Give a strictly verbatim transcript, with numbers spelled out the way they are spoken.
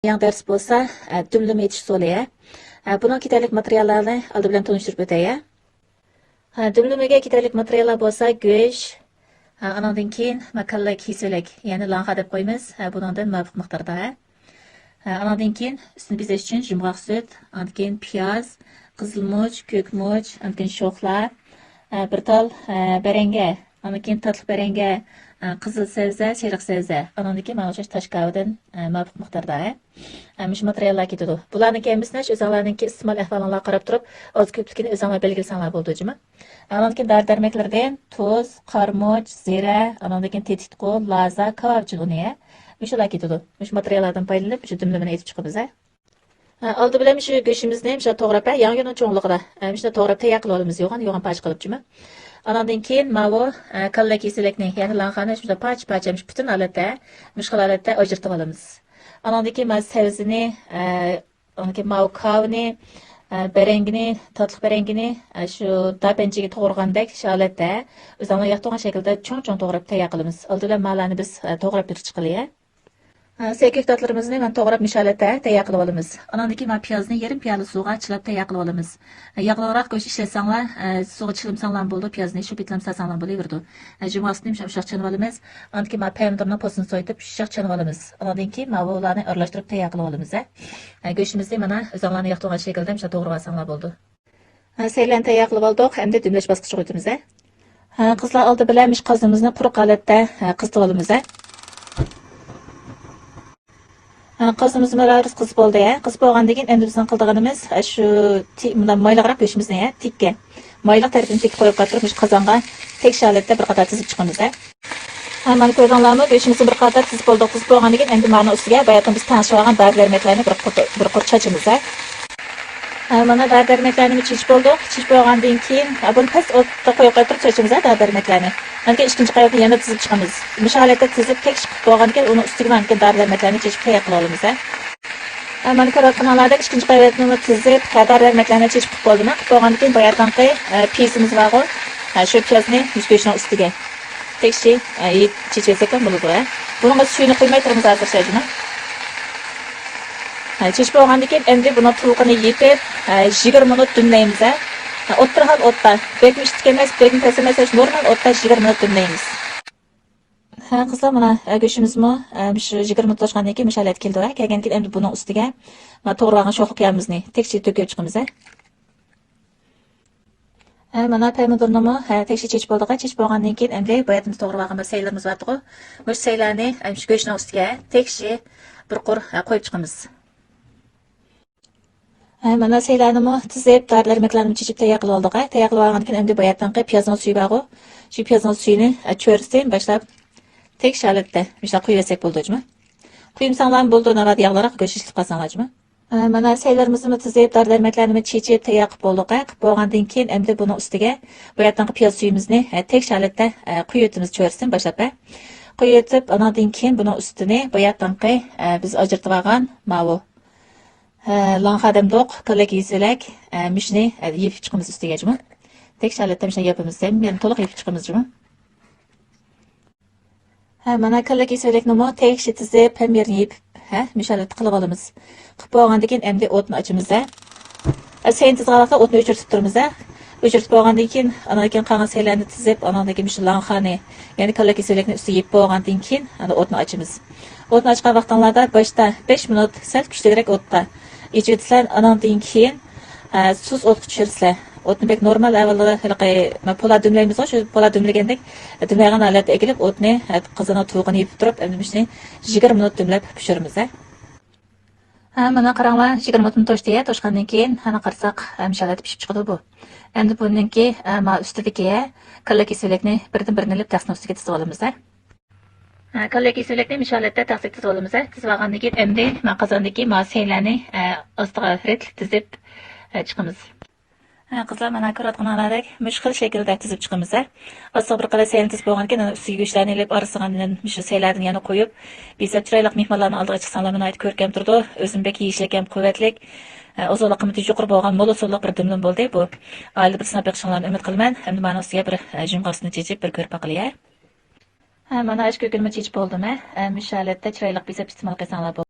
يېڭى دەرس بولسا، ئە، دۈملىمە ئېتىش ئۇسۇلى، ھە. ئە، بۇنىڭغا كېتەرلىك ماتېرىياللارنى ئالدى بىلەن تونۇشتۇرۇپ ئۆتەي، ھە. ھە، دۈملىمىگە كېتەرلىك ماتېرىياللار بولسا گۆش، ھە، ئانىڭدىن كېيىن ما كاللا كېسىۋېلەك، يەنى لاڭخا دەپ قويىمىز، ھە، بۇنىڭدىن مۇۋاپىق مىقداردا، ھە. ھە، ئانىڭدىن كېيىن ئۈستىنى بېزەش ئۈچۈن يۇمغاق سۈت، ئاندىن كېيىن پىياز، قىزىلمۇچ، كۆكمۇچ، ئاندىن كېيىن شوخلا، ھە، بىر تال، ھە، بەرەڭگە، ئاندىن كېيىن تاتلىق بەرەڭگە، ھە، قىزىل سەۋزە، سېرىق سەۋزە، ئانىڭدىن كېيىن مانا ئوخشاش تاشكاۋىدىن، ھە، مۇۋاپىق مىقداردا، ھە. ھە، مۇشۇ ماتېرىياللار كېتىدۇ. بۇلارنىڭكى ھەممىسىنى ئۆزۈڭلارنىڭكى ئىستېمال ئەھۋالىڭلارغا قاراپ تۇرۇپ، ئاز كۆپلۈكىنى ئۆزۈڭلار بەلگىلىسەڭلار بولىدۇ، جۇمۇ. ئانىڭدىن كېيىن دارى دەرمەكلىرىدىن تۇز، قارىمۇچ، زىرە، ئانىڭدىن كېيىن تېتىتقۇ، لازا، كاۋاۋىچىن ئۇنى، ھە. مۇشۇلار كېتىدۇ. مۇشۇ ماتېرىياللاردىن پايدىلىنىپ، مۇشۇ دۈملىمىنى ئېتىپ چىقىمىز، ھە. ھە، ئالدى بىلەن مۇشۇ گۆشىمىزنى مۇشۇنداق توغراپ، ھە، ياڭيۇنىڭ چوڭلۇقىدا، ھە، مۇشۇنداق توغراپ تەييار قىلىپ ئالىمىز، يوغان، يوغان پارچە قىلىپ، جۇمۇ. ئانىڭدىن كېيىن ماۋۇ، ھە، كاللا كېسىلەكنى، يەنى لاڭخانى شۇنداق پارچە-پارچە، مۇشۇ پۈتۈن ھالەتتە، مۇشۇ خىل ھالەتتە ئاجرىتىپ ئالىمىز. ئانىڭدىن كېيىن ماۋۇ سەۋزىنى، ھە، ئانىڭدىن كېيىن ماۋۇ كاۋىنى، ھە، بەرەڭگىنى، تاتلىق بەرەڭگىنى، ھە، شۇ داپەنچىگە توغرىغاندەك شۇ ھالەتتە، ئۆزۈڭلار ياقتۇرغان شەكىلدە چوڭ-چوڭ توغراپ تەييار قىلىمىز. ئالدى بىلەن مالارنى بىز، ھە، توغراپ بېرىپ چىقىلى، ھە. ھە، سەي كۆكتاتلىرىمىزنى مانا توغراپ مۇشۇ ھالەتتە تەييار قىلىۋالىمىز. ئانىڭدىن كېيىن مانا پىيازنى يېرىم پىيالە سۇغا چىلاپ تەييار قىلىۋالىمىز. ياغلىقراق گۆش ئىشلەتسەڭلار، ھە، سۇغا چىلىمىساڭلار بولىدۇ، پىيازنى شۇ پېتىلا سالساڭلار بولۇۋېرىدۇ. ھە، جۇمغاسىنى مۇشۇنداق ئۇششاق چىلىۋالىمىز. ئاندىن كېيىن مانا پەمىدۇرنىڭ پوستىنى سويۇپ ئۇششاق چىلىۋالىمىز. ئانىڭدىن كېيىن ماۋۇلارنى ئارىلاشتۇرۇپ تەييار قىلىۋالىمىز، ھە. ھە، گۆشىمىزنى مانا ئۆزۈڭلارنىڭ ياقتۇرغان شەكىلدە مۇشۇنداق توغرىۋالساڭلار بولىدۇ. ھە، سەيلەرنى تەييار قىلىۋالدۇق، ئەمدى دۈملەش باسقۇچىغا ئۆتىمىز، ھە. ھە، قىزلار، ئالدى بىلەن مۇشۇ قازىنىمىزنى قۇرۇق ھالەتتە، ھە، قىزىتىۋالىمىز، ھە. ھە، قازىنىمىز مانا قىزىپ بولدى، ھە. قىزىپ بولغاندىن كېيىن ئەمدى بىزنىڭ قىلىدىغىنىمىز، ھە، شۇ تى-، مۇنداق مايلىقراق گۆشىمىزنى، ھە، تىككە. مايلىق تەرىپىنى تىككە قويۇپ قاتۇرۇپ، مۇشۇ قازانغا تەكشى ھالەتتە بىر قاتار تىزىپ چىقىمىز، ھە. ھە، مانا كۆردۈڭلارمۇ، گۆشىمىزنى بىر قاتار تىزىپ بولدۇق. تىزىپ بولغاندىن كېيىن ئەمدى مانىڭ ئۈستىگە باياتىن بىز تەڭشىۋالغان دارى دەرمەكلەرنى بىر قۇر، بىر قۇر چاچىمىز، ھە. ھە، مانا دارى دەرمەكلەرنى چېچىپ بولدۇق. چېچىپ بولغاندىن كېيىن، ھە، بۇنى پەس ئوتتا قويۇپ قويۇپ تۇرۇپ چاچىمىز، ھە، دارى دەرمەكلەرنى. ئاندىن كېيىن ئىككىنچى قەۋەتنى يەنە تىزىپ چىقىمىز. مۇشۇ ھالەتتە تىزىپ، تەكشى قىلىپ بولغاندىن كېيىن ئۇنىڭ ئۈستىگە مانا دارى دەرمەكلەرنى چېچىپ تەييار قىلىۋالىمىز، ھە. ھە، مانا كۆرۈۋاتقىنىڭلاردەك ئىككىنچى قەۋەتنىمۇ تىزىپ، ھە، دارى دەرمەكلەرنى چېچىپ قىلىپ بولدۇم. قىلىپ بولغاندىن كېيىن باياتىنقى، ھە، پىيىزىمىز بارغۇ. ھە، شۇ پىيازنى مۇشۇ گۆشنىڭ ئۈستىگە تەكشى، ھە، يېيىپ چېچىۋەتسەكلا بولىدۇ، ھە. بۇنىڭغا سۈيىنى قۇيماي تۇرىمىز ھازىرچە، جۇمۇ. ھە، چېچىپ بولغاندىن كېيىن ئەمدى بۇنىڭ تۇۋىقىنى يېپىپ، ھە، يىگىرمە مىنۇت دۈملەيمىز، ھە. ھە، ئوتتۇرا ھال ئوتتا، بەكمۇ ئىسسىق ئەمەس، بەكمۇ پەس ئەمەس، نورمال ئوتتا يىگىرمە مىنۇت دۈملەيمىز. ھە، قىزلار، مانا، ئە، گۆشىمىزمۇ، ئە، مۇشۇ يىگىرمە مىنۇت توشقاندىن كېيىن مۇشۇ ھالەتكە كەلدى. كەلگەندىن كېيىن ئەمدى بۇنىڭ ئۈستىگە، مانا، توغرىۋالغان شوخلۇق ياغىمىزنى تەكشى تۆكۈپ چىقىمىز، ھە. ھە، مانا، پەمىدۇرنىمۇ، ھە، تەكشى چېچىپ بولدۇق. چېچىپ بولغاندىن كېيىن ئەمدى باياتىن توغرىۋالغان بىر سەيلىرىمىز بارتىغۇ. مۇشۇ سەيلەرنى، ئە، مۇشۇ گۆشنىڭ ئۈستىگە تەكشى بىر قۇر، ھە، قويۇپ چىقىمىز. ھە، مانا سەيلەرنىمۇ تىزىپ، دارى دەرمەكلەرنىمۇ چېچىپ تەييار قىلىۋالدۇق، ھە. تەييار قىلىۋالغاندىن كېيىن ئەمدى باياتىنقى پىيازنىڭ سۈيى بارغۇ. شۇ پىيازنىڭ سۈيىنى، ھە، چۆرىسىدىن باشلاپ تەكشى ھالەتتە مۇشۇنداق قۇيۇۋەتسەك بولىدۇ، جۇمۇ. قۇيمىساڭلارمۇ بولىدۇ، ناۋادا ياغلىراق گۆش ئىشلىتىپ قالساڭلار، جۇمۇ. ھە، مانا سەيلىرىمىزنىمۇ تىزىپ، دارى دەرمەكلەرنىمۇ چېچىپ تەييار قىلىپ بولدۇق، ھە. قىلىپ بولغاندىن كېيىن ئەمدى بۇنىڭ ئۈستىگە باياتىنقى پىياز سۈيىمىزنى، ھە، تەكشى ھالەتتە، ھە، قۇيۇۋېتىمىز چۆرىسىدىن باشلاپ، ھە. قۇيۇۋېتىپ، ئاناندىن كېيىن بۇنىڭ ئۈستىنى باياتىنقى، ھە، بىز ئاجرىتىۋالغان ماۋۇ ھە، لاڭخا دەمدۇق، كاللەك يېسىۋېلەك، ھە، مۇشۇنى، ھە، يېپىپ چىقىمىز ئۈستىگە جۇمۇ. تەكشى ھالەتتە مۇشۇنداق يېپىمىز، ھەممىنى تولۇق يېپىپ چىقىمىز جۇمۇ. ھە، مانا كاللەك يېسىۋېلەكنىمۇ تەكشى تىزىپ، ھەممە يېرىنى يېپىپ، ھە، مۇشۇ ھالەتتە قىلىۋالىمىز. قىلىپ بولغاندىن كېيىن ئەمدى ئوتنى ئاچىمىز، ھە. ھە، سەينى تىزغان ۋاقىتتا ئوتنى ئۆچۈرتۈپ تۇرىمىز، ھە. ئۆچۈرتۈپ بولغاندىن كېيىن، ئانىڭدىن كېيىن قالغان سەيلەرنى تىزىپ، ئانىڭدىن كېيىن مۇشۇ لاڭخانى، يەنى كاللەك يېسىۋېلەكنى ئۈستىگە يېپىپ بولغاندىن كېيىن، ئاندىن ئوتنى ئاچىمىز. ئوتنى ئاچقان ۋاقتىڭلاردا باشتا بەش مىنۇت سەل كۈچلۈكرەك ئوتتا ئېچىۋېتىسىلەر، ئانىڭدىن كېيىن، ئە، سۇس ئوتقا چۈشۈرىسىلەر. ئوتنى بەك نورمال ئەۋۋاللا ھېلىقى پولار دۈملەيمىزغۇ، شۇ پولار دۈملىگەندەك دۈملەيدىغان ھالەتتە ئەكېلىپ، ئوتنى، ئە، قازاننىڭ تۇۋىقىنى يېپىپ تۇرۇپ، ئەمدى مۇشۇنى يىگىرمە مىنۇت دۈملەپ پىشۇرىمىز، ھە. ھە، مانا قاراڭلار، يىگىرمە مىنۇتتىن توشتى، ھە. توشقاندىن كېيىن، ئانا قارىساق، ھە، مۇشۇ ھالەتتە پىشىپ چىقىدۇ بۇ. ئەمدى بۇنىڭكى، ئە، ما ئۈستىدىكى، ھە، كاللەك يېسىۋېلەكنى بىردىن بىرىنى ئېلىپ تەخسىنىڭ ئۈستىگە تىزىۋالىمىز، ھە. ھە، كاللەك يېسىۋېلەكنى مۇشۇ ھالەتتە تەخسىگە تىزىۋالىمىز، ھە. تىزىۋالغاندىن كېيىن ئەمدى ما قازاندىكى ما سەيلەرنى، ئە، ئاستىغا رەتلىك تىزىپ، ئە، چىقىمىز. ھە، قىزلار، مانا كۆرۈۋاتقىنىڭلاردەك مۇشۇ خىل شەكىلدە تىزىپ چىقىمىز، ھە. ئاستىغا بىر قەدەر سەيلىنى تىزىپ بولغاندىن كېيىن، ئۇنىڭ ئۈستىگە گۆشلەرنى ئېلىپ، ئارىسىغا ئاندىن مۇشۇ سەيلەردىن يەنە قويۇپ، بېزەپ، چىرايلىق مېھمانلارنىڭ ئالدىغا چىقساڭلار، بۇ ناھايىتى كۆركەم تۇرىدۇ. ئۆزىمۇ بەك يېيىشلىك ھەم قۇۋۋەتلىك، ئە، ئوزۇقلۇق قىممىتى يۇقىرى بولغان مول ھوسۇللۇق بىر دۈملىمە بولدى بۇ. ئائىلىدە بىر سىناپ بېقىشىڭلارنى ئۈمىد قىلىمەن. ئەمدى مانا ئۈستىگە بىر، ئە، جۇمغاسنى چېچىپ، بىر كۆرۈپ باقىلى، ھە. ھە، مانا ئاشۇ كۆكىنىمۇ چېچىپ بولدۇم، ھە. ئە، مۇشۇ ھالەتتە چىرايلىق بېزەپ ئىستېمال قىلساڭلار بولدى.